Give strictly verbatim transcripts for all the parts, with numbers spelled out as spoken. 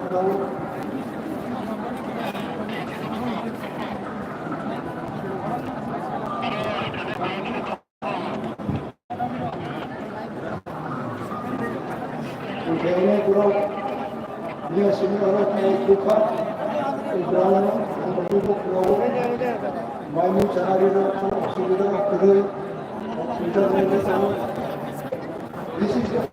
This is the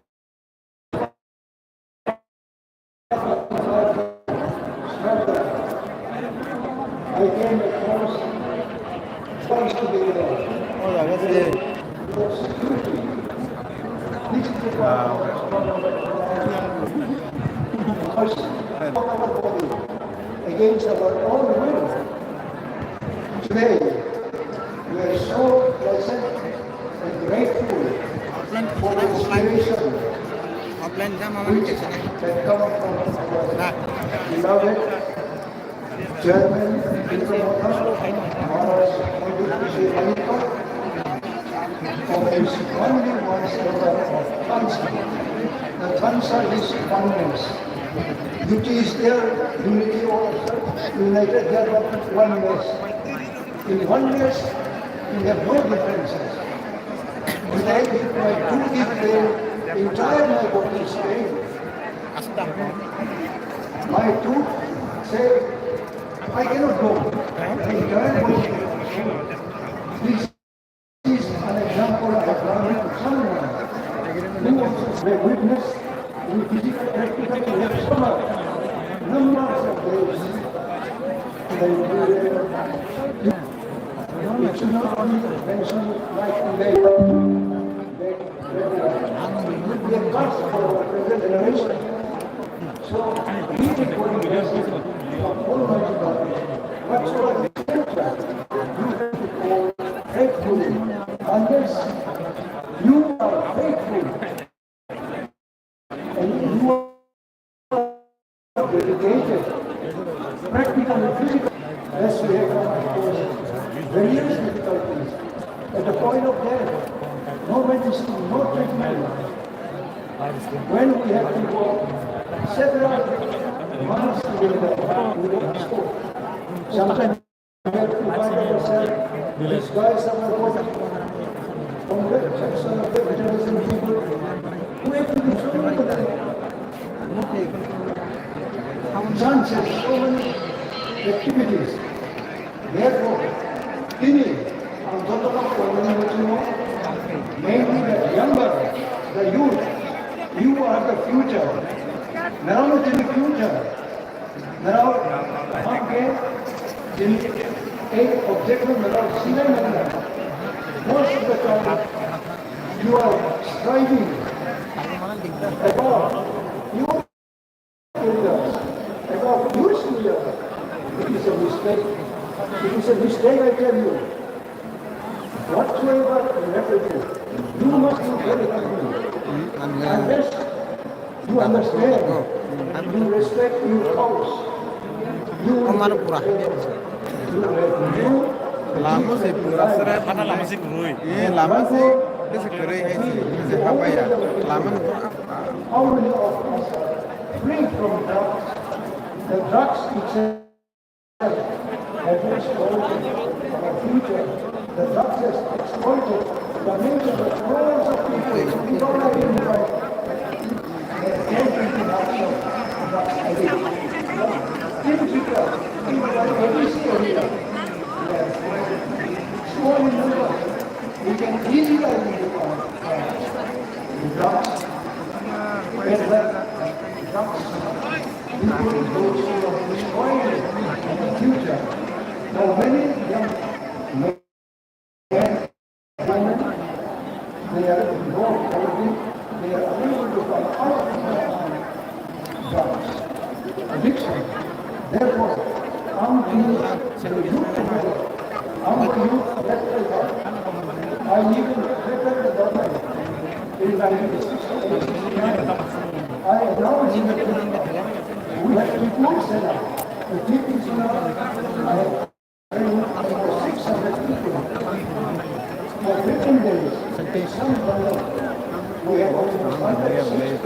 Against our own will. Today, we are so blessed and grateful for the inspiration which had come from our beloved Chairman Indra Motha, Maharaj Pandit Vijay Mayappa, of his only one slogans of Thansa. The Thansa is oneness. Unity is there, unity also, united there, but oneness. In oneness, we have no differences. Today, if my two feet fail, entire my body is failed. My two say, I cannot go. The entire body cannot go. This is an example I have learned from someone who also bear witness in physical, practical, and external numbers of days. It should not be mentioned like today. It would be a curse for our present generation. So, we take one blessing from Almighty God. Whatsoever is spiritual, you have to go faithfully. Unless you are faithful and you are dedicated, practically, physically, as we have come across various difficulties. At the point of death, no medicine, no treatment. When we have to go several months together, we don't stop. Sometimes we have to find ourselves, disguise our body from the protection of the Indonesian people who have to be so many chances, so many activities. Therefore, tini ang jotono koimani muchungo, mainly the younger, the youth, you are the future. Narao tini future. Narao hamke tini ei object no narao sinai nangya. Most of the time you are striving above your elders, above your senior. It is a mistake. It is a mistake, I tell you. Whatsoever you have to do, you must be very careful. Unless you understand, you respect your house, you will Omar pura. You will, you will Lama se pura sara. Mana lama se kurui. Eh, lama se, kese kurui hai se, kese hapaya. Lama ni pura. How many of us are free from drugs? The drugs itself have been spoiled our future. The drugs has exploited the millions of crores of people who don't identify. They came into drugs, drugs addict. In Tripura, in our A D C area, we are small in numbers. We can easily identify drugs, peddler, drugs, people those who are destroying the future. Now many young men, women, they are involved already, they are unable to come out of the drugs, addiction. Therefore, come to the youth together, come to youth led by God. I even threaten the government in nineteen sixty-eight sixty-nine. I announced that we have to put Sena, the T P Sena, I have six hundred people. For fifteen days, some bundle, we have almost hundred sixty.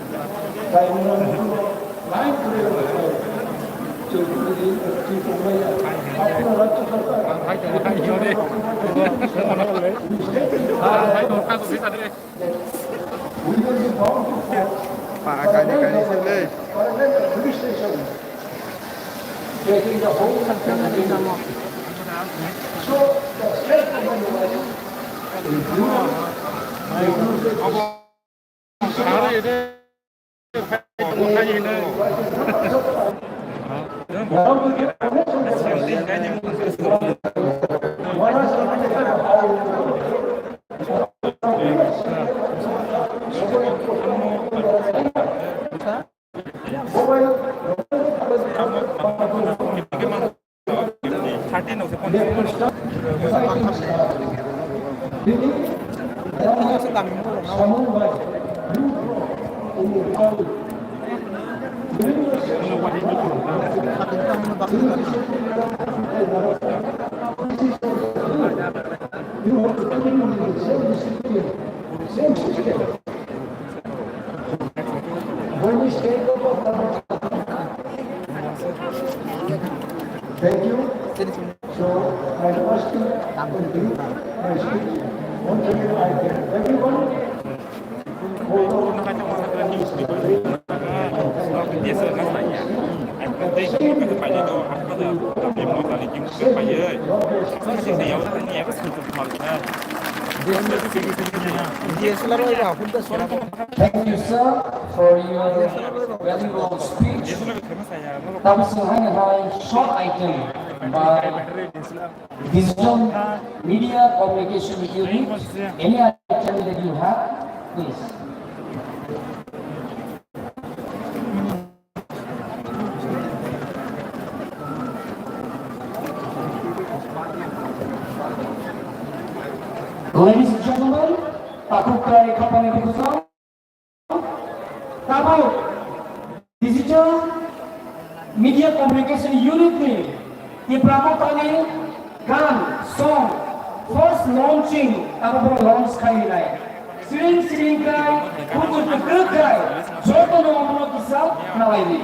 তাই আমরা নতুন লাইন করে চলতে দিন, ঠিক আমরা আপনারা রাজ্য সরকার We will be bound to Pakani kani sele. Police station. Taking the whole country. So, the state government was Thank you. So, I request you to read my speech. Once again, I thank everyone. Thank you, sir, for your valuable speech. Tabuk chwng haino hai short item by Digital Media Communication Unit. Any item that you have, please. Ladies and gentlemen, takhuk tei khapangni bukhusong. Tabuk Digital Media Communication Unit ni Tipra Mothani gan song first launching tabuk launch khainai. Siring siring khai, bukur bukur khai, joto no amno kisa nalaini.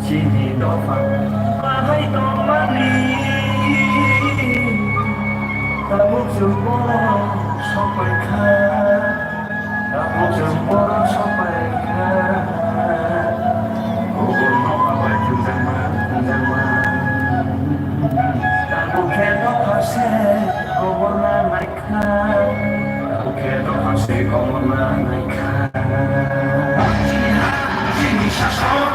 Chini dopha bahai tongmani tabuk chwng borok sokpai kha, tabuk chwng borok sokpai kha. Kubun nokha bai thwngjakma, thwngjakma. Tabuk khe dopha se koborna nai kha, tabuk khe dopha se koborna nai kha. Chini ha, chini sason.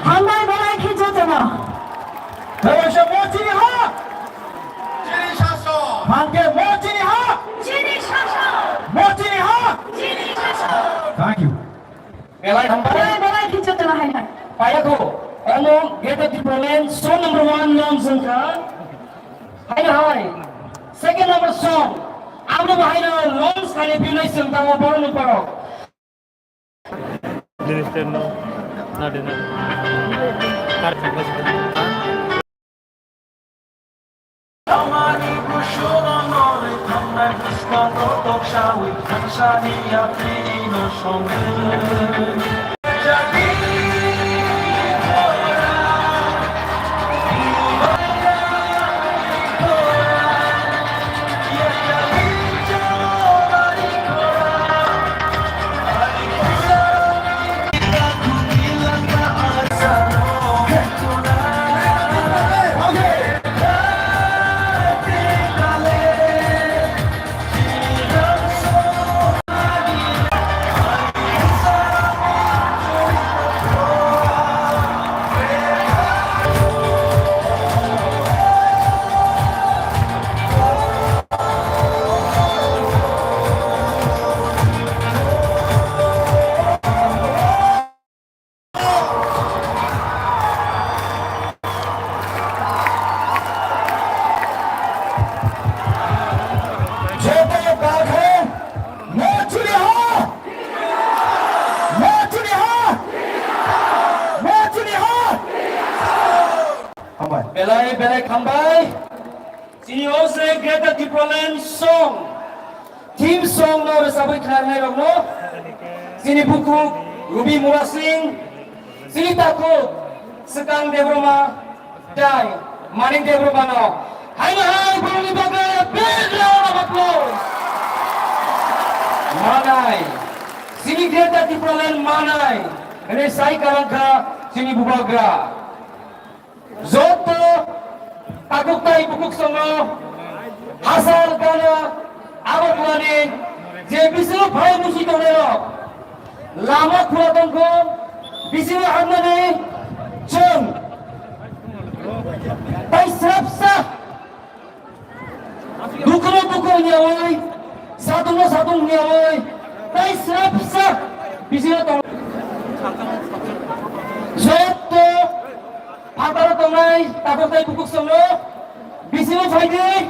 Hambai belai khe jotono. Belai se mo chini ha. Chini sason. Hangke mo chini ha. Chini sason. Mo chini ha. Chini sason. Thank you. Belai hambai. Belai, belai khe jotono hai hai. Payakho. Ono Greater Tipraland song number one launch wngkha. Hai hai. Second number song. Abo bahai no launch khainai pinai song tamo borok ni borok. Minister no, na de na. Kar khakla sida. Tamani kushuna nori thamnai bwskango toksawi thangsani yatrino songwi. Joto bakhe mo chini ha! Mo chini ha! Mo chini ha! Hambai. Belai belai hambai. Chini o se Greater Tipraland song, theme song no rwchabwi khnarnai rokno chini bukhuk Ruby Murasing, chini takhuk Swkang Debbarma, tai Manik Debbarma no haino hai borokni bagwi big round of applause. Manai, chini Greater Tipraland manai, hwnwi sai kwlangkha chini bubagra. Joto takhuk tai bukhuk songo hachal gana abo bwlani je bisingo phai musi tongnai rok lama khula tongkho bisingo hamnani chwng tai srapsa Dukhuno dukhu hwnyawi, sathungno sathung hwnyawi, tai srapsa bisingo tong. Joto phataro tongnai takhuk tai bukhuk songno bisingo phaidi,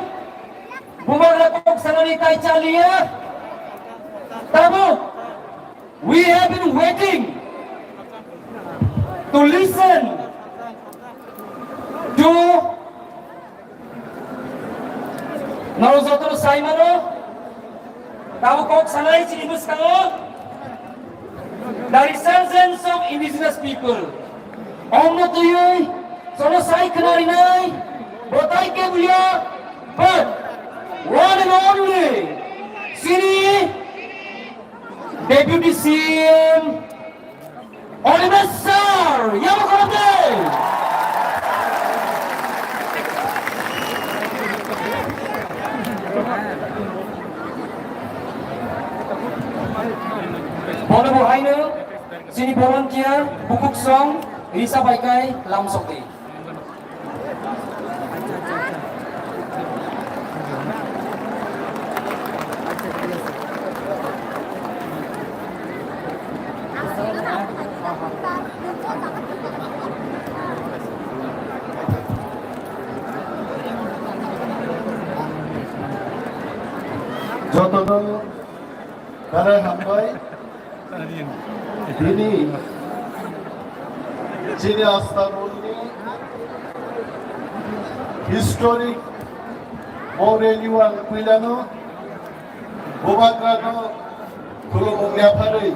bubagra kok sanani tai chaliya. Tabuk we have been waiting to listen to Norok jotono sai mano, tabuk kok sanai chini bwskango, the resurgence of indigenous people. Omno twiwi jono sai khna rinai, bo tai khe buya, but one and only chini Deputy C M Animesh sir, yabo khoroknwi. Bono bo haino chini volunteer bukhuk song Risa bai kai lamsok di. Jotono belai hambai. Bini chini Astabolni historic bo rally o ang puilano Bubagrano khulumung yapharwi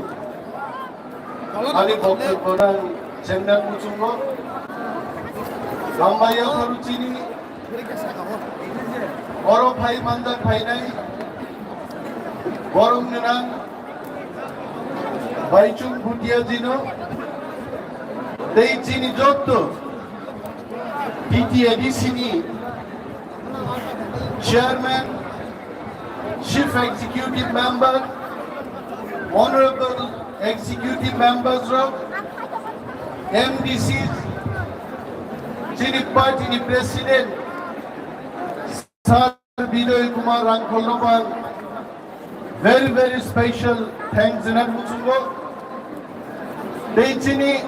ani boktobyo ang chengnang muchungo. Hambai yapharu chini oro phai manjak phainai borok gwnang Baichung Bhutia jino tei chini jotto T T A D C ni chairman, chief executive member, honorable executive members rok, M D Cs, chini party ni president, Sir Bijoy Kumar Rangkhol no ang very, very special thanks jena muchungo. Tei chini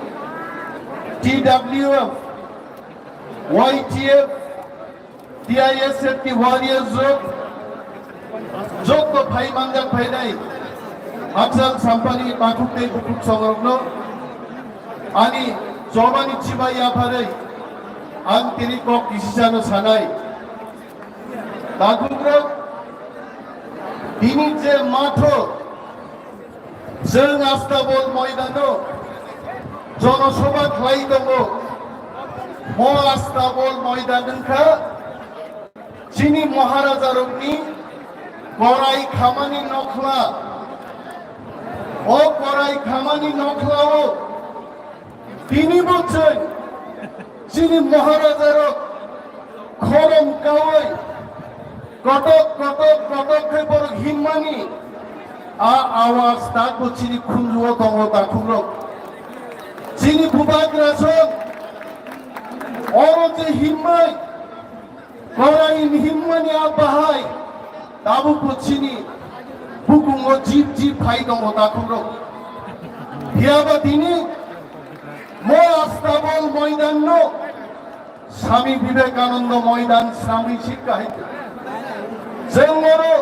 T W F, Y T F, T I S F ni warriors rok, jotto phai manjak phainai Hachal Sampani takhuk tei bukhuk songrokno ani chobani chibai yapharwi ang tini kok kisisano sanai. Takhukrok, tini je matho chwng Astabol moidano jonosobha khlai tongo, mo Astabol moidan wngkha chini Maharajarokni korai khamani nokhla. O korai khamani nokhlao tini bo chwng chini Maharajarok khorom kaui kotok kotok kotok khe borok himmani a awaz takbo chini khunjuo tongo takhukrok. Chini bubagra song oro je himmai korai himmani a bahai tabukbo chini bukungo jip jip phai tongo takhukrok. Phiyaba tini mo Astabol moidanno Swami Vivekananda moidan swnamwi sikha hai. Chwng oro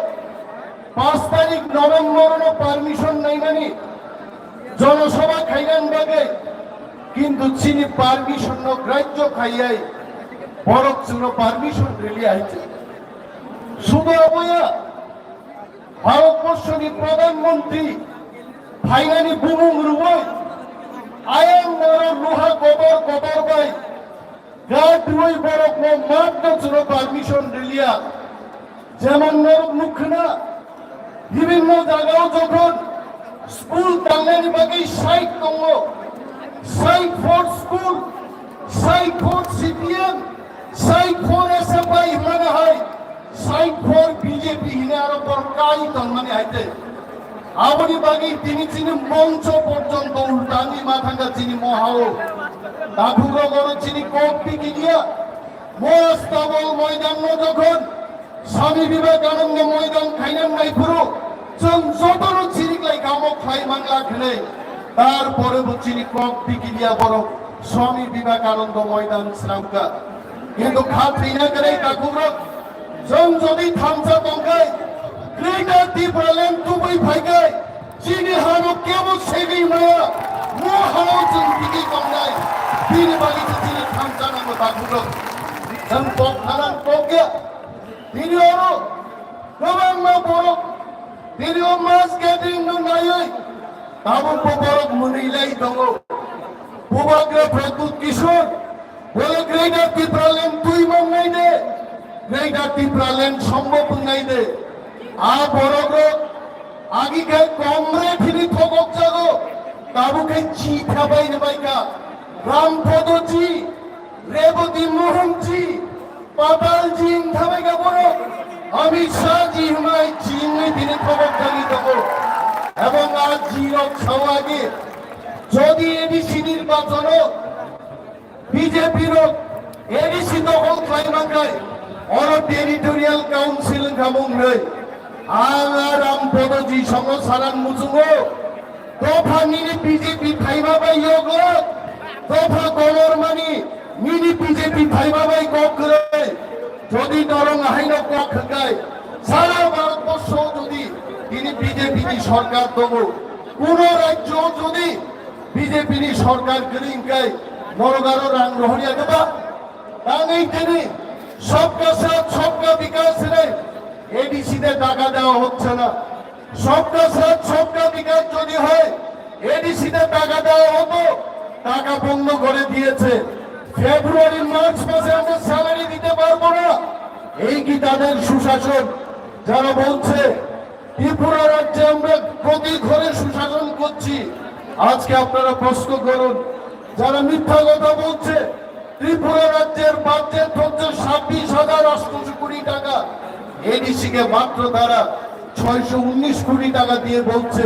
paanch tarik November no permission naimani jonosobha khainani bagwi, kintu chini permission no grajyo khaiyai borok chwngno permission rwliya hai. Sudu aboya Bharatborsho ni Pradhan Mantri phainani bumung rwui ayang noro luha kotor kotor bai Gatwi borok no mat no chwngno permission rwliya. Jemon norok nukkhwna, bibinno jagao jokhon school tangnani bagwi site tongo, site for school, site for C P M, site for S F I hwnmani hai, site for B J P hwnwi aro borok kai tongmani hai tei. Aboni bagwi tini chini mongcho porjonto ultani ma thangkha chini mohao. Takhukrok oro chini kok piki dia. Mo Astabol moidan no jokhon Swami Vivekananda moidan khainang nai phuru chwng jotono chiriklai kamo khlai mangla khwnwi. Tarpore bo chini kok piki dia borok Swami Vivekananda moidan swnamkha. Kintu kha thwina kwrwi takhukrok, chwng jodi thansa tongkhai, Greater Tipraland tubui phaikhai, chini hano kebo segwi maya, mo hano chwng tigi tongnai, bini bagwi se chini thansa nango takhukrok. Chwng kok thanang kok ya, bini oro kwbangma borok, bini o mass gathering no naiwi, tabuk bo borok mwnwi lai tongo. Bubagra Pradyut Kishore, bole Greater Tipraland twi mannai de, Greater Tipraland sombhob wngnai de. A borok rok agi khai comrade hini thokok jago, tabuk khai chi thabai ni bai kha. Ram Podo ji, Reboti Mohan ji, Patal ji wng thabai kha borok. Amit Shah ji hwnwi chini tini thobok thangwi tongo. Ebong a ji rok sao agi, jodi A D C nirbachono P rok A D C dokhol khlai mankhai, oro territorial council wngkha mung hwnwi. Ang a Ram Podoji songo saran muchungo, dopha nini B J P phaiba bai yogo, dopha kolor mani nini B J P phaiba bai kok kwrwi. Jodi norok haino kok hwnkhe, sara Bharatborsho jodi tini B J P ni sorkar tongo, kuno rajyo jodi B J P ni sorkar kwrwi hwnkhe, norok aro rang rohorya kwbang. Tangwi tini সবকা সাথ সবকা বিকাশ নেই, A D C তে টাকা দেওয়া হচ্ছে না। সবকা সাথ সবকা বিকাশ যদি হয়, A D C তে টাকা দেওয়া হতো, টাকা বন্ধ করে দিয়েছে। ফেব্রুয়ারি মার্চ মাসে আমরা স্যালারি দিতে পারবো না, এই কি তাদের সুশাসন? যারা বলছে ত্রিপুরা রাজ্যে আমরা প্রতি ঘরে সুশাসন করছি, আজকে আপনারা প্রশ্ন করুন, যারা মিথ্যা কথা বলছে, ত্রিপুরা রাজ্যের বাজেট হচ্ছে ছাব্বিশ হাজার আটশোশো কোটি টাকা, এডিসি কে মাত্র তারা ছয়শো উনিশ কোটি টাকা দিয়ে বলছে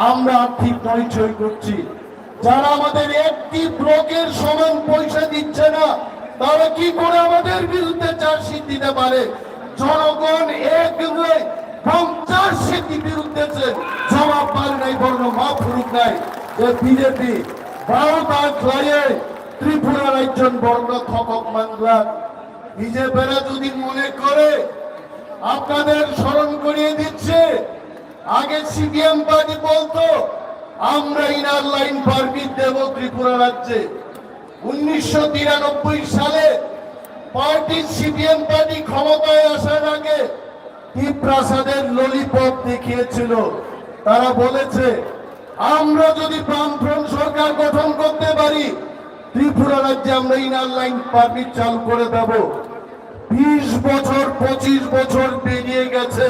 আমরা আর্থিক নৈচয় করছি। যারা আমাদের একটি ব্লকের সমান পয়সা দিচ্ছে না, তারা কি করে আমাদের বিরুদ্ধে চার্জশিট দিতে পারে? জনগণ এক হয়ে পঞ্চাশ সিটি বিরুদ্ধে যে জবাব পারে নাই, বরং মা ফুরুক নাই যে বিজেপি ভারত আর ত্রিপুরা রাজ্যন বর্ণ থকক মাংলা। বিজেপিরা যদি মনে করে, আপনাদের স্মরণ করিয়ে দিচ্ছে, আগে সিপিএম পার্টি বলতো আমরা ইনার লাইন পারমিট দেব ত্রিপুরা রাজ্যে। উনিশশো তিরানব্বই সালে পার্টি, সিপিএম পার্টি ক্ষমতায় আসার আগে তিপ্রাসাদের ললিপপ দেখিয়েছিল। তারা বলেছে, আমরা যদি বামফ্রন্ট সরকার গঠন করতে পারি, ত্রিপুরা রাজ্যে আমরা ইনার লাইন পারমিট চালু করে দেব। বিশ বছর, পঁচিশ বছর পেরিয়ে গেছে,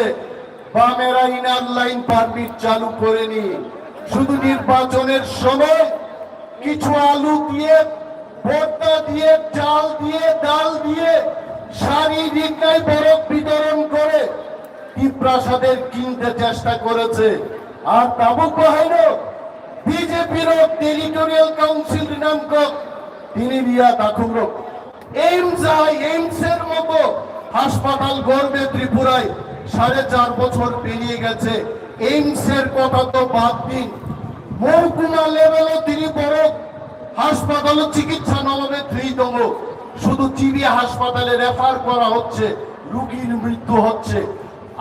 বামেরা ইনার লাইন পারমিট চালু করেনি। শুধু নির্বাচনের সময় কিছু আলু দিয়ে, ভর্তা দিয়ে, চাল দিয়ে, ডাল দিয়ে, শাড়ি, রিকনাই বরফ বিতরণ করে তিপ্রাসাদের কিনতে চেষ্টা করেছে। Ar tabuk bahaino B J P rok territorial council rinamkok tini riya takhukrok. AIIMS আই, এইমসের মতো হাসপাতাল গর্বে ত্রিপুরায় সাড়ে চার বছর পেরিয়ে গেছে। এইমসের কথা তো বাদ দিন, মহকুমা লেভেলও তিনি বড় হাসপাতালও চিকিৎসা নলবে থ্রি দঙ্গ, শুধু টিবি হাসপাতালে রেফার করা হচ্ছে, রুগীর মৃত্যু হচ্ছে।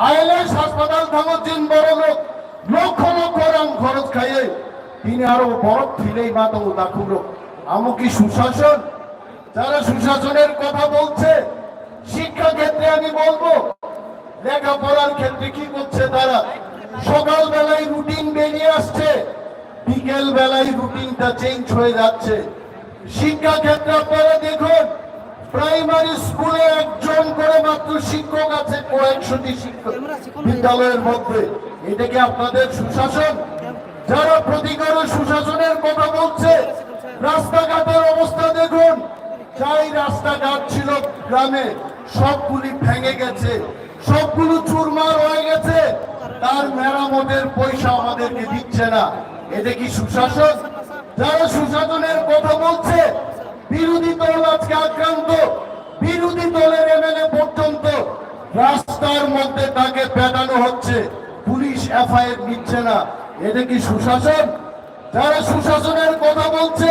আইএলএস হাসপাতাল থাকো দিন বড় লোক লক্ষ লক্ষ রাং খরচ খাইয়ে তিনি আরো বড় ফিরেই মাতো দাখুলো। আমো কি সুশাসন? যারা সুশাসনের কথা বলছে, শিক্ষা ক্ষেত্রে আমি বলবো, লেখাপড়ার ক্ষেত্রে কি করছে তারা? সকালবেলায় রুটিন বেরিয়ে আসছে, বিকেল বেলায় রুটিনটা চেঞ্জ হয়ে যাচ্ছে। শিক্ষা ক্ষেত্রে আপনারা দেখুন, প্রাইমারি স্কুলে একজন করে মাত্র শিক্ষক আছে, কয়েকশোটি শিক্ষক বিদ্যালয়ের মধ্যে। এটা কি আপনাদের সুশাসন? যারা প্রতিকারের সুশাসনের কথা বলছে, রাস্তাঘাটের অবস্থা দেখুন, যাই রাস্তাঘাট ছিল গ্রামে, সবগুলি ভেঙে গেছে, সবগুলো চুরমার হয়ে গেছে। তার মেরামতের পয়সা আমাদেরকে দিচ্ছে না। এটা কি সুশাসন? যারা সুশাসনের কথা বলছে, বিরোধী দল আজকে আক্রান্ত। বিরোধী দলের এমএলএ পর্যন্ত রাস্তার মধ্যে তাকে পেটানো হচ্ছে, পুলিশ এফআইআর নিচ্ছে না। এটা কি সুশাসন? যারা সুশাসনের কথা বলছে,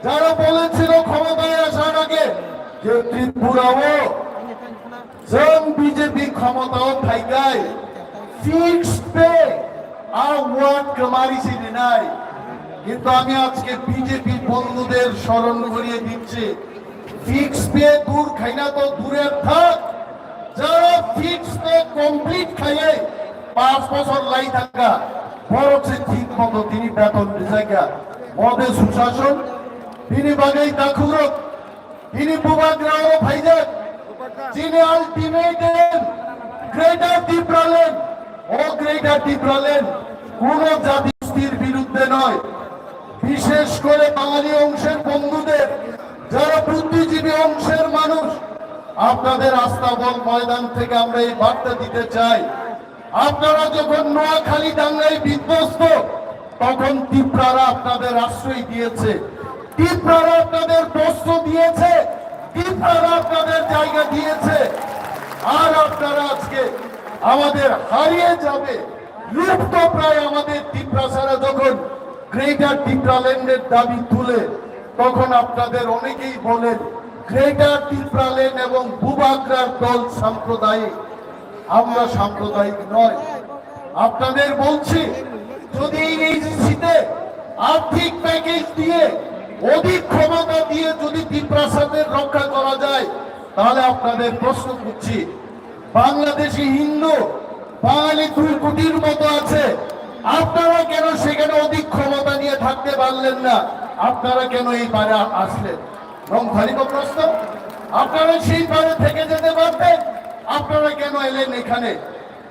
যারা বলেছিল ক্ষমতায় আসার আগে যে ত্রিপুরাও যেন বিজেপি ক্ষমতাও থাইকায় ফিক্সড পে আর ওয়ার্ড কামারি চিনি নাই। কিন্তু আমি আজকে বিজেপি বন্ধুদের স্মরণ করিয়ে দিচ্ছি, ফিক্সড পে দূর খাইনা তো দূরে থাক, যারা ফিক্সড পে কমপ্লিট খাইয়ে পাঁচ বছর লাই থাকা, বরং সে ঠিক মতো তিনি বেতন দিজাইগা। মদে সুশাসন, তিনি বাগেই দাখুরক, তিনি বুবাগ্রাও ফাইজাক, তিনি আলটিমেটাম গ্রেটার টিপ্রালেন, ও গ্রেটার টিপ্রালেন কোন জাতিগোষ্ঠীর বিরুদ্ধে নয়। বিশেষ করে বাঙালি অংশের বন্ধুদের, যারা বুদ্ধিজীবী অংশের মানুষ, আপনাদের আস্তাবল ময়দান থেকে আমরা এই বার্তা দিতে চাই। আপনারা যখন নোয়াখালী দাঙ্গায় বিধ্বস্ত, তখন তিপ্রারা আপনাদের আশ্রয় দিয়েছে, তিপ্রারা আপনাদের বস্ত্র দিয়েছে, তারা আপনাদের জায়গা দিয়েছে, আর আপনারা আজকে আমাদের হারিয়ে যাবে, লুপ্ত প্রায় আমাদের তিপ্রাসারা যখন গ্রেটার তিপ্রাল্যান্ডের দাবি তুলে, তখন আপনাদের অনেকেই বলেন গ্রেটার তিপ্রাল্যান্ড এবং বুবাগ্রার দল সাম্প্রদায়িক। আমরা সাম্প্রদায়িক নয়। আপনাদের বলছি, যদি এই এইচসিতে আর্থিক প্যাকেজ দিয়ে, অধিক ক্ষমতা দিয়ে যদি তিপ্রাসাদের রক্ষা করা যায়, তাহলে আপনাদের প্রশ্ন করছি, বাংলাদেশি হিন্দু বাঙালি দুই কোটির মতো আছে, আপনারা কেন সেখানে অধিক ক্ষমতা নিয়ে থাকতে পারলেন না? আপনারা কেন এই পারে আ-, আসলেন? লংথারিক প্রশ্ন। আপনারা সেই পারে থেকে যেতে পারতেন, আপনারা কেন এলেন এখানে?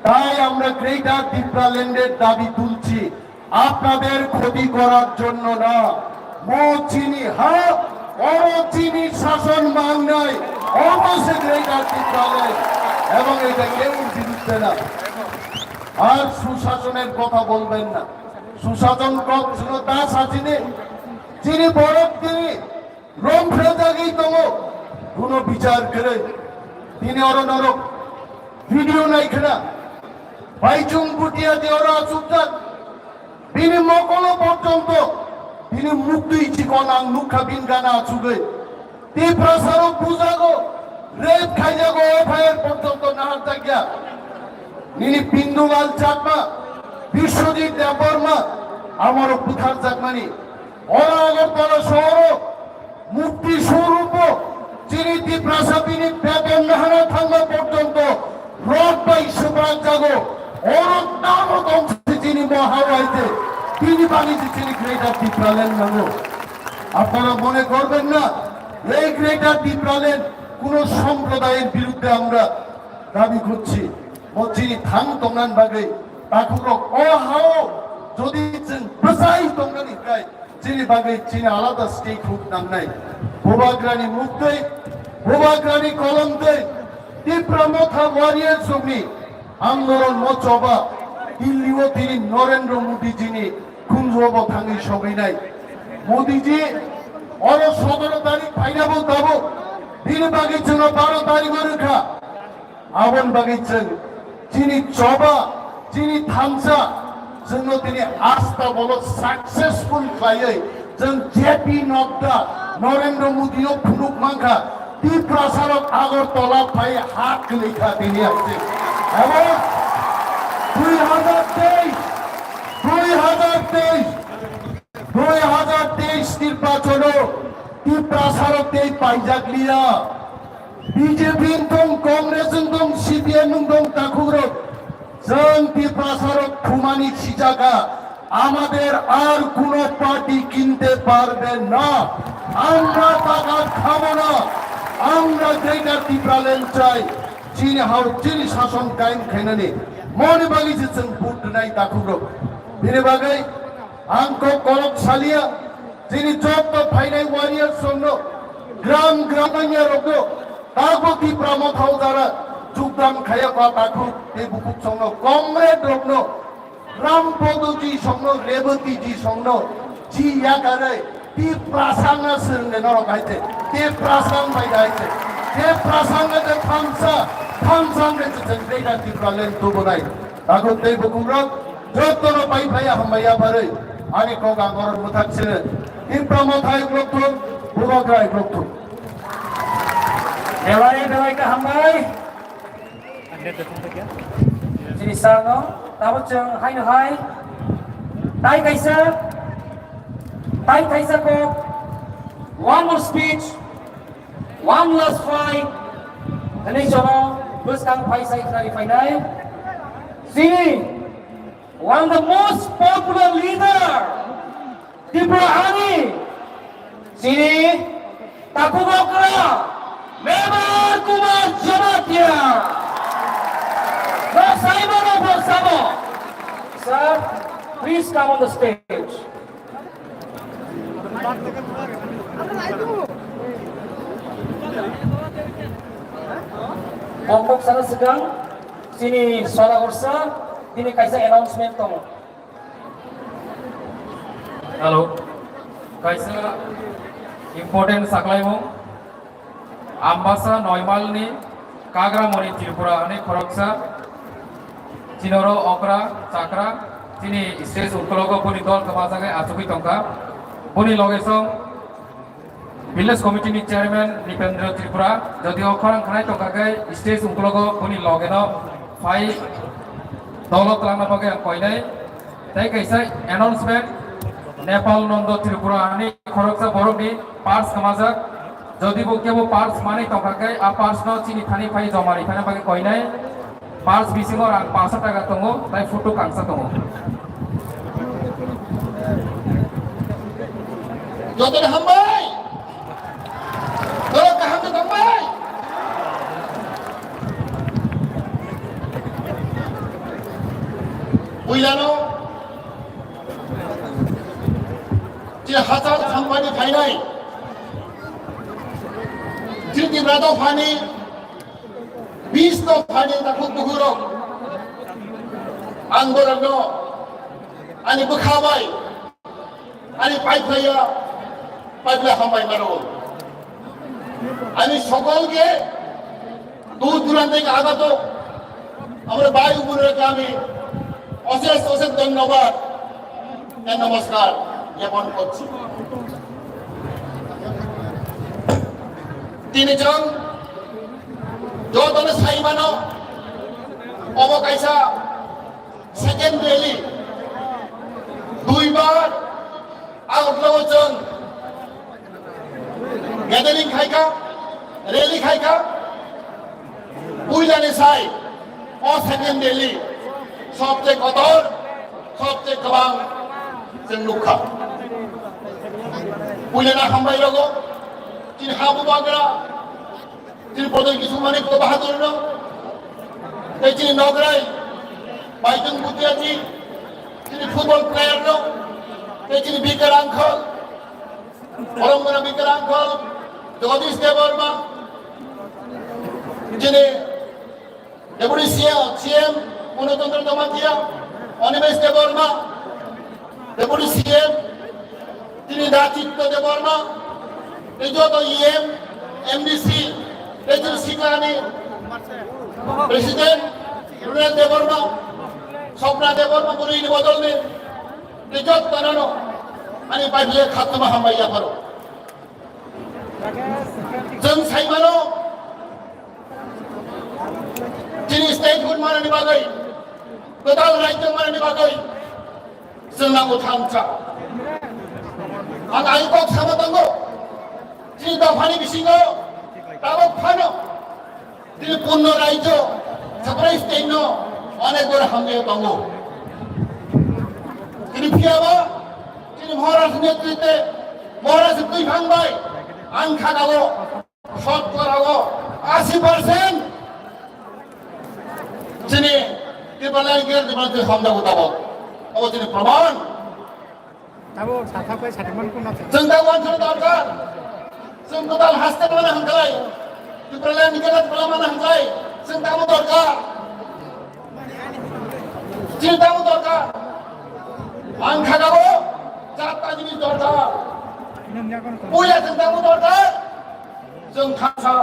তাই আমরা গ্রেটার তিপ্রাল্যান্ডের দাবি তুলছি, আপনাদের ক্ষতি করার জন্য না। Mo chini ha, oro chini shason mangnai, obo se greater Tipraland, এবং এটা কেউ জিতবে না। আর সুশাসনের কথা বলবেন না। সুশাসন কখনো দাস আসেনি, যিনি বরং তিনি রংফেল জায়গায় tongo, কোনো বিচার করে তিনি oro norok video nai khna, Baichung Bhutia de oro achukjak, bini mokolo porjonto, bini muktwi chikon ang nukha bin gana achugwi. Tiprasarok bujago, rape khaijago, F I R porjonto naharjakya. Nini Bindulal Chakma, Biswajit Debbarma, amorok butharjakmani. Oro Agartala sohoro, Mukti Swarupo, chini Tiprasa bini beton nahana thangma porjonto rot bai swbrak jago, oro tamo tongsi chini mohawai je, bini bagwi je chini Greater Tipraland nango. আপনারা মনে করবেন না, এই গ্রেটার টিপ্রাল্যান্ড কোনো সম্প্রদায়ের বিরুদ্ধে আমরা দাবি করছি। Bo chini thang tongnan bagwi takhukrok o hao jodi chwng bwsai tongnani hwnkhe, chini bagwi chini alada state huk nangnai. Bubagrani muktwi, Bubagrani kolomtwi, Tipra Motha Warriors rokni andolon mo choba Delhi o tini Narendra Modi jini khunjuo bo thangwi sogwinai. Modi ji oro sotoro tarik phaina bo tabuk bini bagwi chwngno baro tarik o rwkha. Aboni bagwi chwng chini choba, chini thansa, chwngno tini asta bolo successful khlaiwi chwng J P Nadda, Narendra Modi o phunuk mankha, Tiprasarok Agartala phai ha kwlwi kha tini aste. Abo dui hazar teis, dui hazar teis, dui hazar teis nirbachono Tiprasarok tei paijak liya. B J P wng tong, Congress wng tong, C P M wng tong, takhukrok, chwng Tiprasarok thumani sijaka, amader ar kuno party kinte parbe na. Amra takat khabo na, amra Greater Tipraland chai, chini hao chini sason kaim khainani, moni bagwi se chwng vote rwnai takhukrok. Bini bagwi ang kok kolok salia, chini jotto phainai warriors rokno, gram gram manya rokno, Tabo Tipra Motha o jara jukdam khaya ba takhuk tei bukhuk songno comrade rokno Ram Podo ji songno Rebati ji songno ji yakare Tiprasang na sirne norok haite Tiprasang bai haite Tiprasang na thansa thansa ne cheng Greater Tipraland tubunai. Takhuk tei bukhuk rok jotto no pai phaya hambai ya barwi ani kok ang oro muthak sire Tipra Motha uklok thung Bubagra uklok thung. Belai belai ka hambai. Chini sano tabo chwng haino hai tai kaisa tai kaisa kok one more speech, one last fight. Ani jono bwskang phai sai khnari phainai. Chini one of the most popular leader Tripura Army, chini takhuk okra, Mebar Kumar Jamatia. No, Simon of Sabo. Sir, please come on the stage. Bokok sana segang, sini soda gorsa, ini kaisa announcement tong. Hello. Kaisa important saklaimung. Ambasa Noimalni Kagramoni Tripura hinwi khoroksa, chinoro okra chakra, chini stage ukologo boni dol kwmajaknai achugwi tongkha. Boni loge song Village Committee ni Chairman Nipendra Tripura, jodi o khorang khanai tongkha khe stage ukologo boni loge no phai dolo twlangna bagwi ang koinai. Tei kaisa announcement, Nepal Nondo Tripura hinwi khoroksa borokni purse kwmajak. Jodi bo kebo purse manwi tongkha khe, a purse no chini thani phai joma ri phana bagwi koinai. Purse bisingo rang paanch sho taka tongo, tei photo kangsa tongo. Jotono hambai! Borok kaham khe tongbai! Puilano je hachal sampani phainai, je Tipra dophani bis dophani takhuk bukhurok, ang borokno ani bwkha bai, ani paiphlaiya, paiphlai hambai mano. Ani sokolke দূর দূরান্ত থেকে আগত আমার ভাই ও বোনেরাকে আমি অশেষ অশেষ ধন্যবাদ, নমস্কার জ্ঞাপন করছি। Tini chwng jotoni saimano, obo kaisa second rally, duibar Agartala o chwng gathering khaikha, rally khaikha, puilani sai o second rally sobse kotor, sobse kwbang chwng nukha. Puilana hambai rogo, chini ha bubagra, chini Pradyot Kishore Manik Bahadur no, tei chini Nograi Baitung Bhutia ji, chini football player no, tei chini Bikar uncle, Oromgora Bikar uncle, Jagadish Debbarma, chini Deputy C M, C M Purno Chandra Jamatia, Animesh Debbarma, Deputy C M, tini Rajitya Debbarma, tei joto E M, M D C, tei chini Siklani President, Runal Debbarma, Sopna Debbarma, Buri ni bodol ni, tei joto nano, ani bai bile khatma hambai yapharo. Chwng saimano, chini statehood manani bagwi, kwtal rajyo manani bagwi, chwng nango thansa. Ang ai kok sama tongo, chini dophani bisingo tabok phano, chini punno rajyo, separate state no onek bor hamle tongo. Chini phiyaba, chini Maharaj netritwe, Maharaj twi phang bai, ang kha dago. Sotkorao asi percent chini Tipraland khe Tipraland khe hamjago tabok. Abo chini proman. Tabok sathak bai sathakman kun nathok. Chwng da wansuk dorkar. Chwng kwtal haste mana hwnklai. Tipraland khe Tipraland mana hwnklai. Chwng tamo dorkar. Chini tamo dorkar. Ang khagabo chatta jinis dorkar. Puila chwng tamo dorkar. Chwng khasa.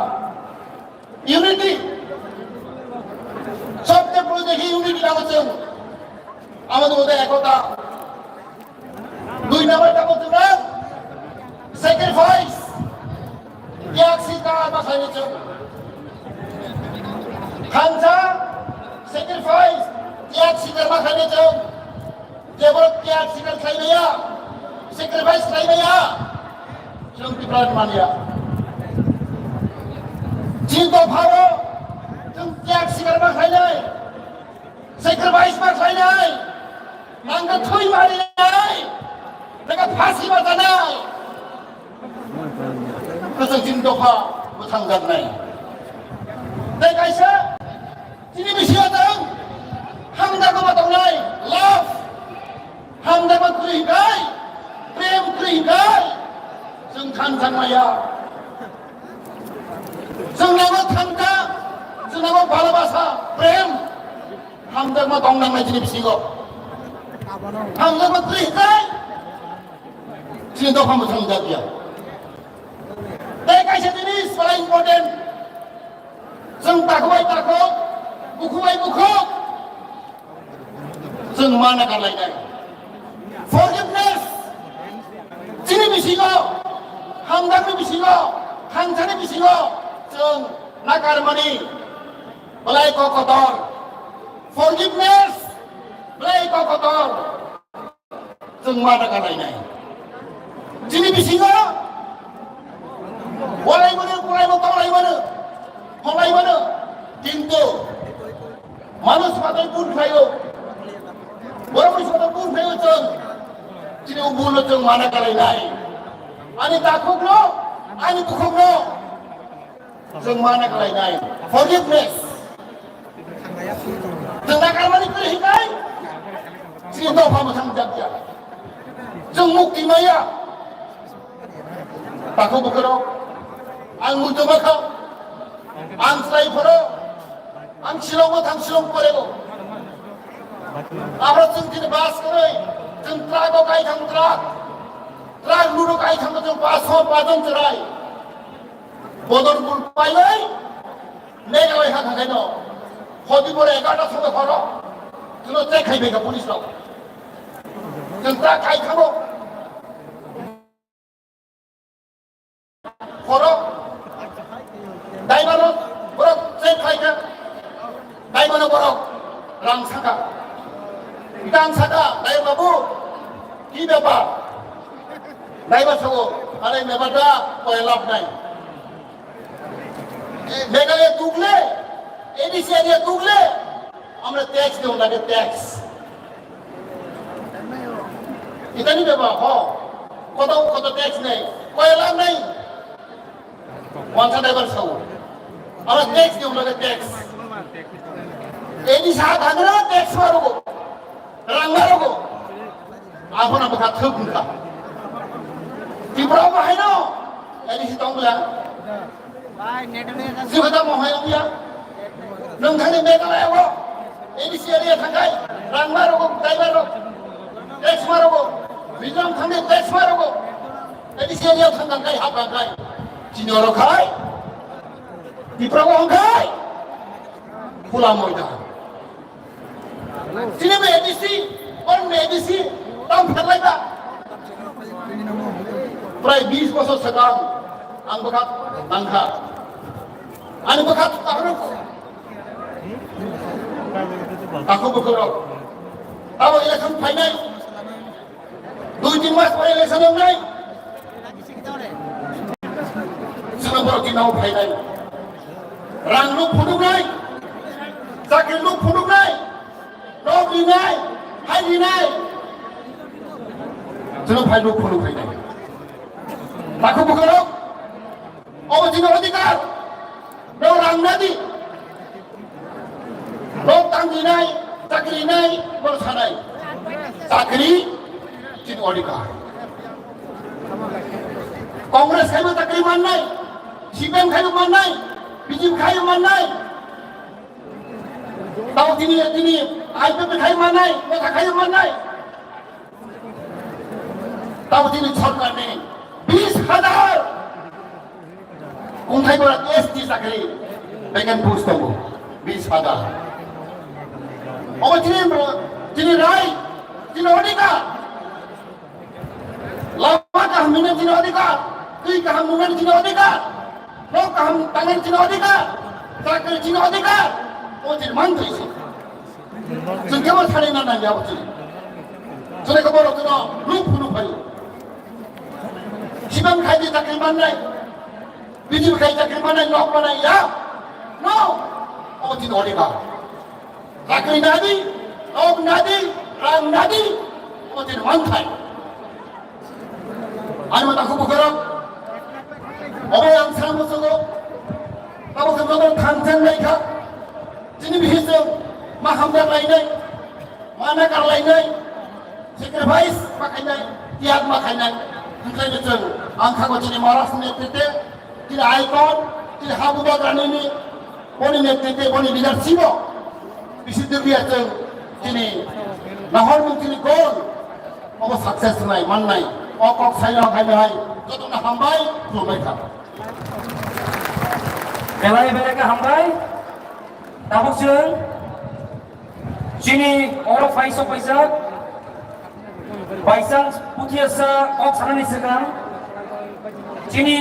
Unity. Sobse boro dekhi unity nango chwng. Amader moddhe ekota. Dui number tamo chwng sacrifice. Tyag sikar ma khainai chwng. Thansa sacrifice, tyag sikar ma khainai chwng. Jebo tyag sikar khlai maya, sacrifice khlai maya, chwng Tipra manya. Chini dophao chwng tyag sikar ma khlainai, sacrifice ma khlainai, nangkhe thwi ma rinai, nangkhe phasi ma chanai. Kwchang chini dopha bwthangjaknai. Tei kaisa chini bisingo chwng hamjakma tongnai, love, hamjakma kwrwi hwnkhe, prem kwrwi hwnkhe, chwng thansa maya. Chwng nango thansa, chwng nango bhalabasa, prem, hamjakma tong nangnai chini bisingo. Hamjakma kwrwi hwnkhe, chini dopha mwthangjakya. Tei kaisa jinis, pala important. Chwng takhuk bai takhuk, bukhuk bai bukhuk. Chwng mana karlainai. Forgiveness. Chini bisingo, hamjakni bisingo, thangsani bisingo, chwng nakarmani belai kok kotor. Forgiveness belai kok kotor. Chwng mana karlainai. Chini bisingo walai mano, walai mano, tolai mano, holai mano. Kintu manush matai bun khlaio. Borok ni soto bun khlaio chwng. Chini o bun no chwng mana karlainai. Ani takhuk no, ani bukhuk no. Chwng mana khlainai forgiveness. Chwng nakarmani kwrwi hinai. Chini dopha mwthang jakya. Chwng mukti maya. Takhuk bukhurok. Ang muitu makha. Ang chwrai phoro. Ang Shillong o thang Shillong porego. Abro chwng chini bus kwrwi. Chwng truck o kai thang truck. Truck luro kai thang chwng bus o pajon chwrai. Bodolpur pailai, Meghalaya ha thangkhaino. Hoti pore egarota soto horo, chwngno check khai phaikha police rok. Chwng ta khai thangbo. Horo, driver rok, borok check khaikha. Driver rok borok rang saka. Rang saka, driver babu, ki bepar? Driver sogo, are bepar da, koi lab nai. Meghalaya tugle, A D C area tugle, amra tax dong lage tax. Itani beba ho, koto koto tax nei, koyla nei. Wansa driver sao, amra tax dong lage tax. A D C ha thangra tax marugo, rang marugo. Aphano bwkha thwk wngkha. Tripura o bo haino A D C tong bwla. Jibata mo hai wngya. Nwng thani Meghalaya o A D C area thangkai rang ma rogo, driver rok. Tax ma rogo. Mizoram thangni tax ma rogo. A D C area thangkai hap kai. Chini oro khai. Tripura o hongkai. Khula moida. Chini A D C, on A D C, tam pherlai ba. Prai bis bosor swkang, ang bwkha tangkha. Ani bwkha takhuk. Takhuk bwkhorok. Tamo election phainai. Dui tin mas pore election wngnai. Chwla borok ni nao phainai. Rang nuk phunuknai. Chakri nuk phunuknai. Nok rinai. Hai rinai. Chwla phai nuk phunuk phainai. Takhuk bwkhorok. Obo chini odhikar. Nok rang nadi. Nok tang rinai, chakri rinai, bor sanai. Chakri chini odhikar. Congress khaibo chakri mannai, C P M khaibo mannai, B J P khaibo mannai. Tao tini, tini I P F T khaibo mannai, motha khaibo mannai. Tamo chini sorkar ni bis hajar kungthai bora S T chakri vacant post tongo, bis hajar. Obo chini, chini rai, chini odhikar. Lama kaham hwnwi chini odhikar, twi kaham hwnwi chini odhikar, nok kaham tangwi chini odhikar, chakri chini odhikar, obo chini mantri se. Chwng kebo sanina nangya bo chini. Chwng kebo rok chwngno nuk phunuk phaio. Sibang khai di chakri mannai, B J P khai chakri mannai, nok mannai ya. No, obo chini odhikar. Chakri nadi, nok nadi, rang nadi, obo chini manthai. Ani mata khubu khorok. Obo ang samo sogo. Tabo khe joto thangjak lai kha. Chini bihis chwng ma hamjak lainai, ma nakar lainai, sacrifice ma khainai, tiyag ma khainai. Hwnkhai no chwng ang kha bo chini Maharaj ni netrite, chini icon, chini habu bagrani ni, boni netrite, boni leadership o bisi dwbiya chwng chini nahor mung chini goal obo success wngnai mannai. O kok saino hai hai joto no hambai, khulumbai kha. Belai belai khe hambai. Tabuk chwng chini oro phaisok paijak Baisang Puthiasa kok sanani swkang chini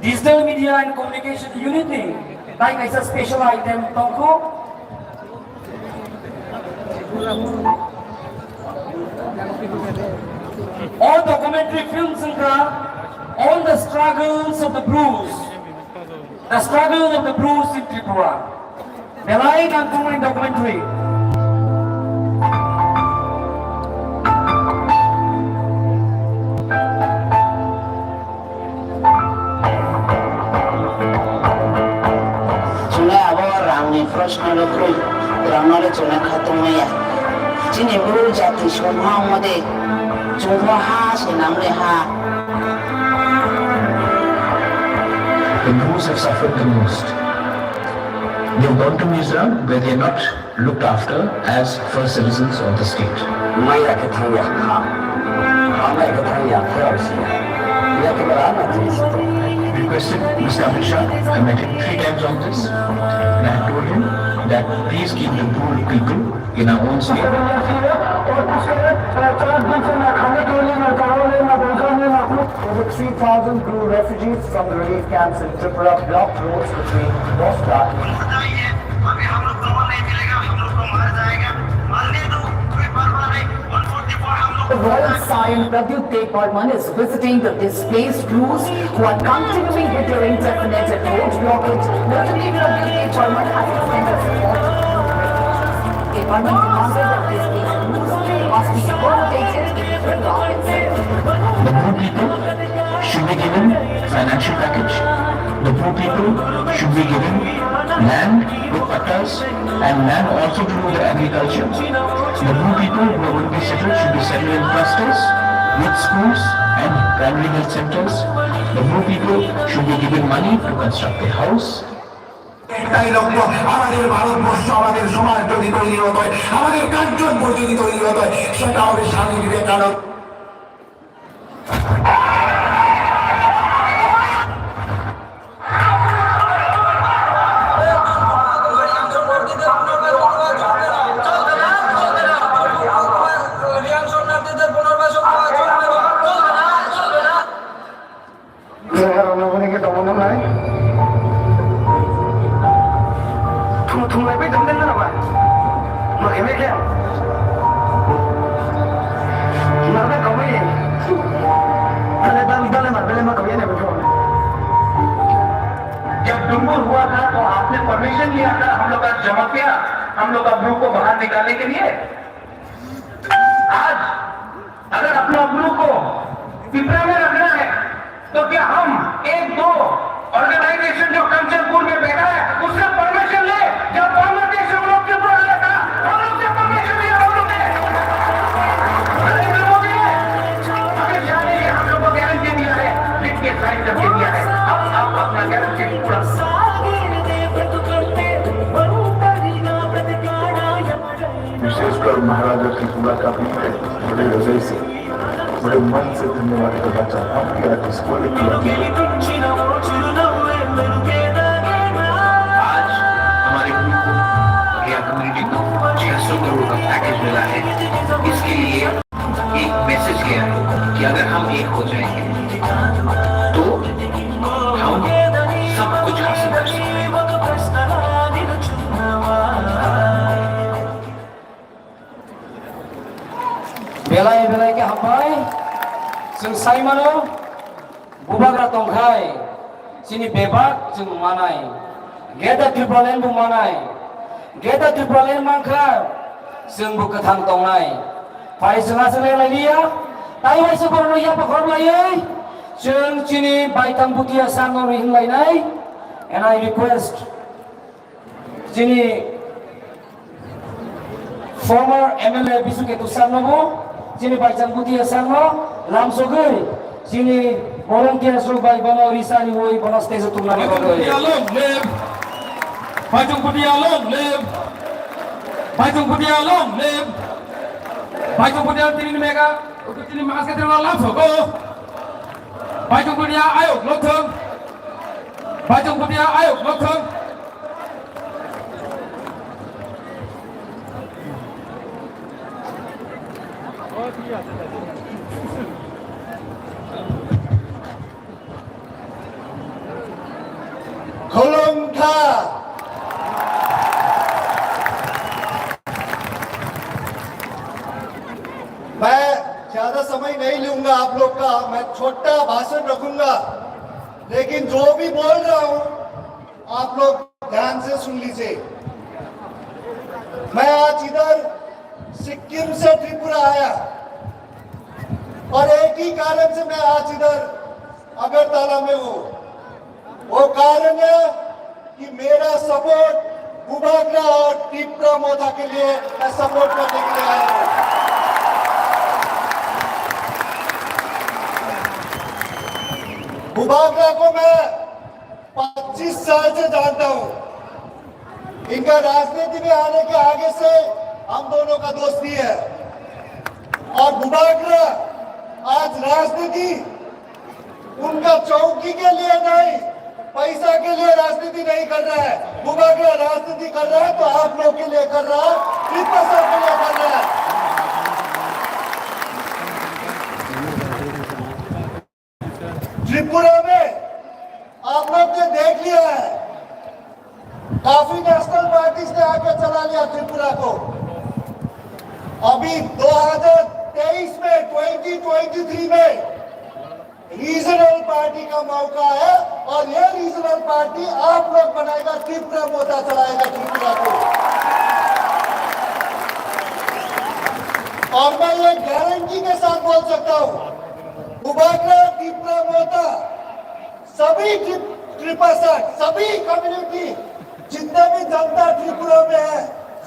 Digital Media and Communication Unit ni tai kaisa special item tongkho. O documentary film wngkha On the Struggles of the Bru, The Struggle of the Bru in Tripura. Belai nangkukmani documentary. Chwngno abo rangni proshno rwkhrwi, rangno le chwngno khatungmaya. Chini Bru jati songha wngmode chwngno ha se nangle ha. The Brus have suffered the most. They've gone to Mizoram where they are not looked after as first citizens of the state. Maya khe thangya kha. Kha maya khe thangya, thayao siya. Ya khe bara na jisi. Requested Mister Amit Shah, I met him three times on this, and I have told him that please keep the Bru people in our own state. Over three thousand Bru refugees from the relief camps in Tripura blocked roads between Basta. The royal scion Pradyut Debbarman is visiting the displaced Brus who are continuing with their indefinite road blockage. Notably, Pradyut Debbarman has extended support. Debbarman demanded that displaced Brus must be accommodated in Tripura itself. The Bru people should be given financial package. The Bru people should be given land with pattas and land also to do the agriculture. The Bru people who are going to be settled should be settled in clusters with schools and primary health centers. The Bru people should be given money to construct a house. একটাই লক্ষ্য, আমাদের ভারতবর্ষ, আমাদের সমাজ যদি তৈরি হতে হয়, আমাদের কাঞ্চনপুর যদি তৈরি হতে হয়, সেটা হবে স্বামী Vivekananda. Thung thung lai bai dam den na ba. Ma khe ma khe. Ma ba kau mai. Dale dale dale ma dale ma kau ya ne ba. जब डुम्बुर हुआ था तो आपने परमिशन लिया था हम लोग का जमातिया, हम लोग का ब्रू को बाहर निकालने के लिए? आज अगर अपना ब्रू को पिपरा में रखना है तो क्या हम एक दो ऑर्गेनाइजेशन जो कंचनपुर में बैठा है उससे परमिशन ले? जब बांग्लादेश हम लोग के ऊपर आया था, हम लोग से परमिशन लिया हम लोग ने। नरेंद्र मोदी ने, अमित शाह ने ये हम लोग को गारंटी दिया है, लिख के साइन करके दिया है। अब आप अपना गारंटी पूरा विशेषकर महाराजा त्रिपुरा का भी बड़े हृदय से, बड़े मन से धन्यवाद करना चाहता हूँ कि आज इसको एक आज हमारे ग्रुप को और या कम्युनिटी को छह सौ करोड़ का पैकेज मिला है। इसके लिए एक मैसेज गया है कि अगर हम एक हो जाएंगे तो हम सब कुछ हासिल कर सकते हैं। Belai belai khe hambai. Chwng sai mano, bubagra tongkhai chini bebak chwng manai. Greater Tipraland bo manai. Greater Tipraland mankha chwng bo kwthang tongnai. Phai chwng aswk lai liya. Tai waisa borokno yapha khorok laiwi chwng chini Baithang Bhutia Sangno ri hinlainai. And I request chini former M L A Bisu Ketu sir no bo, chini Baithang Bhutia sir no lamsogwi, chini volunteers rok bai bono risani wi bono stage o tubunani bagwi. Baithang Bhutia long live! Baithang Bhutia long live! Baithang Bhutia long live! Baithang Bhutia tini mega, tini maske tini lamsogo. Baithang Bhutia ayok lothong. Baichung Bhutia ayuk mokhang. Khulumkha. मैं ज्यादा समय नहीं लूंगा आप लोग का, मैं छोटा भाषण रखूंगा, लेकिन जो भी बोल रहा हूं आप लोग ध्यान से सुन लीजिए। मैं आज इधर सिक्किम से त्रिपुरा आया और एक ही कारण से मैं आज इधर अगरतला में हूँ। वो कारण है कि मेरा सपोर्ट बुबाग्रा और टिप्रा मोथा के लिए मैं सपोर्ट करने के लिए आया हूँ। बुबाग्रा को मैं पच्चीस साल से जानता हूँ। इनका राजनीति में आने के आगे से हम दोनों का दोस्ती है। और बुबाग्रा आज राजनीति उनका चौकी के लिए नहीं, पैसा के लिए राजनीति नहीं कर रहा है। बुबाग्रा राजनीति कर रहा है तो आप लोग के लिए कर रहा है, त्रिपुरा के लिए कर रहा है। त्रिपुरा में आप लोग ने देख लिया है, काफी नेशनल पार्टीज ने आके चला लिया त्रिपुरा को। अभी दो हज़ार तेईस में, ट्वेंटी ट्वेंटी थ्री में रीजनल पार्टी का मौका है और ये रीजनल पार्टी आप लोग बनाएगा, तीव्र मोर्चा चलाएगा त्रिपुरा को। और मैं ये गारंटी के साथ बोल सकता हूँ, बुबाग्रा तीव्र मोर्चा सभी त्रिपासा, सभी कम्युनिटी, जितने भी जनता त्रिपुरा में है,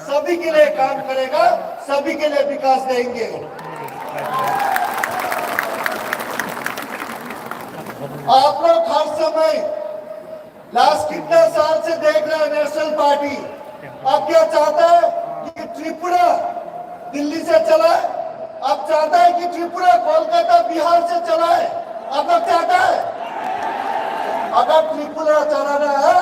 सभी के लिए काम करेगा, सभी के लिए विकास देंगे। आप लोग हर समय लास्ट कितना साल से देख रहे हैं नेशनल पार्टी, अब क्या चाहता है कि त्रिपुरा दिल्ली से चलाए? अब चाहता है कि त्रिपुरा कोलकाता बिहार से चलाए? अब अब चाहता है? अगर त्रिपुरा चलाना है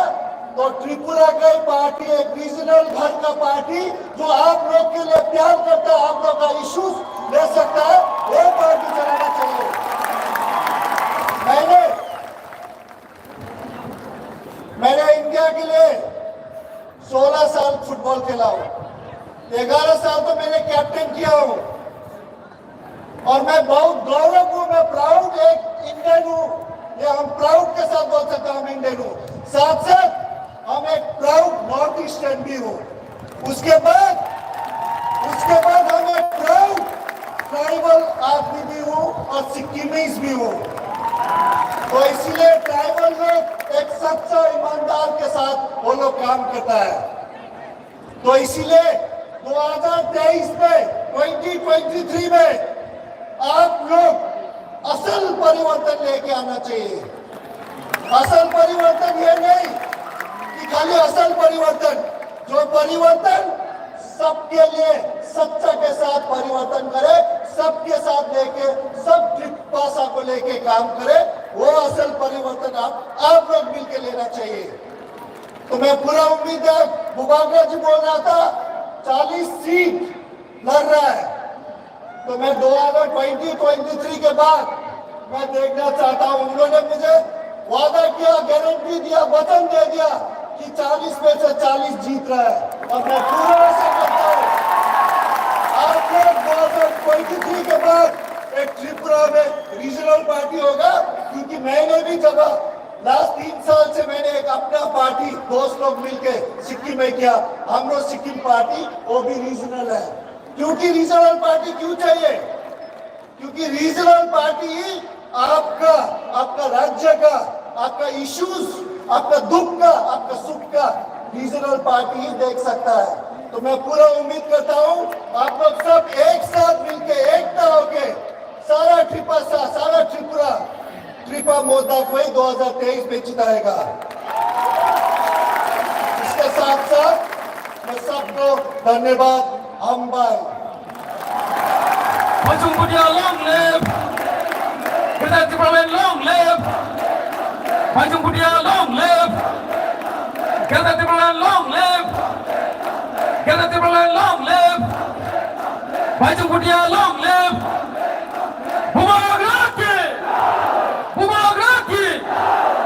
तो त्रिपुरा का ही पार्टी, एक रीजनल घर का पार्टी जो आप लोग के लिए प्यार करता है, आप लोग का इश्यूज ले सकता है, वो पार्टी चलाना चाहिए। मैंने मैंने इंडिया के लिए सोलह साल फुटबॉल खेला हूँ, ग्यारह साल तो मैंने कैप्टन किया हूँ। और मैं बहुत गौरव हूँ, मैं प्राउड एक इंडियन हूँ, ये हम प्राउड के साथ बोल सकते हैं, हम इंडियन हूँ। साथ साथ हम एक प्राउड नॉर्थ ईस्टर्न भी हूँ। उसके बाद उसके बाद हम एक प्राउड ट्राइबल आदमी भी हूँ और सिक्किमीज भी हूँ। तो इसीलिए ट्राइबल लोग एक सच्चा ईमानदार के साथ वो लोग काम करता है। तो इसीलिए दो हज़ार तेईस में, ट्वेंटी ट्वेंटी थ्री में आप लोग असल परिवर्तन लेके आना चाहिए। असल परिवर्तन ये नहीं कि खाली असल परिवर्तन, जो परिवर्तन सबके लिए, सच्चा के साथ परिवर्तन करे, सबके साथ लेके, सब त्रिपासा को लेके काम करे, वो असल परिवर्तन आप, आप लोग मिलके लेना चाहिए। तो मैं पूरा उम्मीद है, बुबाग्रा जी बोल रहा था, चालीस सीट लड़ रहा है, तो मैं दो हज़ार ट्वेंटी ट्वेंटी थ्री के बाद मैं देखना चाहता हूं, उन्होंने मुझे वादा किया, गारंटी दिया, वचन दे दिया कि चालीस में से चालीस जीत रहा है, और मैं पूरा आशा करता हूं आप लोग दो हज़ार ट्वेंटी थ्री के बाद एक त्रिपुरा में रीजनल पार्टी होगा, क्योंकि मैंने भी जब लास्ट तीन साल से मैंने एक अपना पार्टी दोस्त लोग मिलके सिक्किम में किया, हम लोग सिक्किम पार्टी वो भी रीजनल है। क्योंकि रीजनल पार्टी क्यों चाहिए? क्योंकि रीजनल पार्टी ही आपका, आपका राज्य का, आपका इश्यूज, आपका दुख का, आपका सुख का रीजनल पार्टी ही देख सकता है। तो मैं पूरा उम्मीद करता हूँ आप लोग सब एक साथ मिलके, एकता होके सारा त्रिपासा, सारा त्रिपुरा, त्रिपा मोर्चा को ही दो हज़ार तेईस में जिताएगा। इसके साथ साथ मैं सबको धन्यवाद। Hambai. Baichung Bhutia long live! Greater Tipraland long live! Baichung Bhutia long live! Greater Tipraland long live! Greater Tipraland long live! Baichung Bhutia long live! Bubagra ki! Bubagra ki!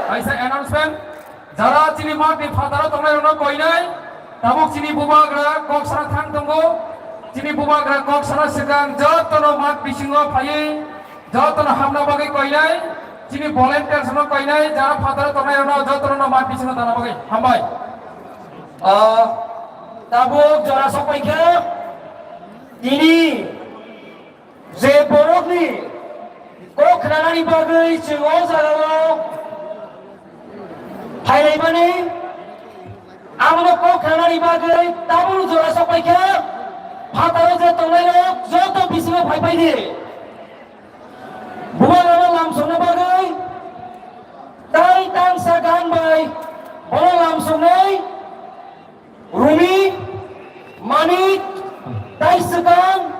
Kaisa announcement, jara chini mat ni phataro tongnai rokno koinai, tabuk chini Bubagra kok sana thang tongo, chini Bubagra kok sana swkang jotono mat bisingo phaiwi, jotono hamna bagwi koinai, chini volunteers no koinai, jara phataro tongnai rokno jotono no mat bisingo tana bagwi. Hambai. Ah, tabuk jora sokpai kha, tini je borokni kok khnanani bagwi chwng o jagao phailaimani, abono kok khnanani bagwi tabuk jora sokpai kha, phataro je tongnai rok joto bisingo phaipai di. Bubagrano lamsokna bagwi tai tangsa gan bai bono lamsoknai Rumi, Manik, tai swkang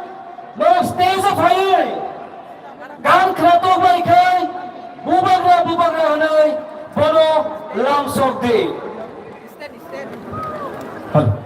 norok stage o phaiwi gan khnatok bai khai Bubagra, Bubagra hwnwi bono lamsok di. Hello.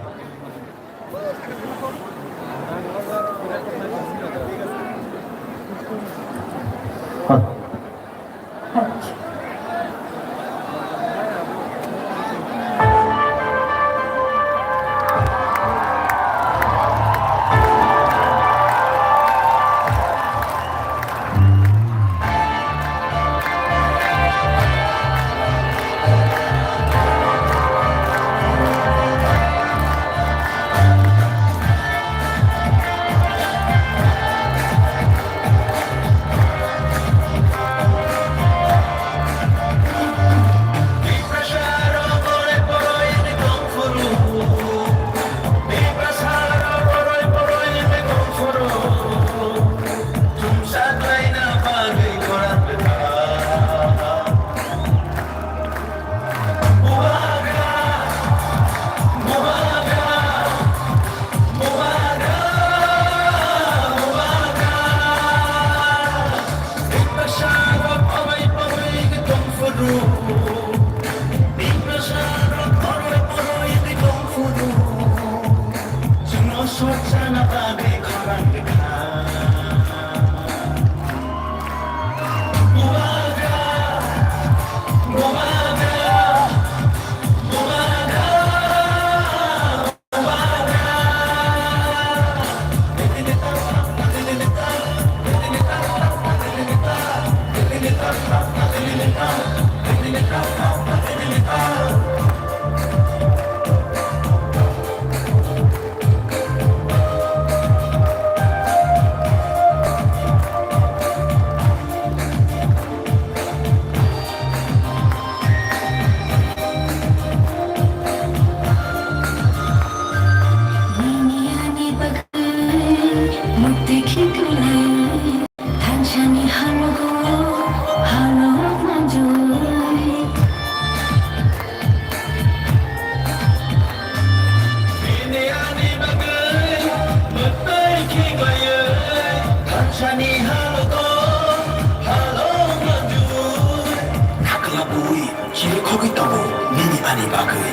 Chirikhogwi tongo nini ani bagwi.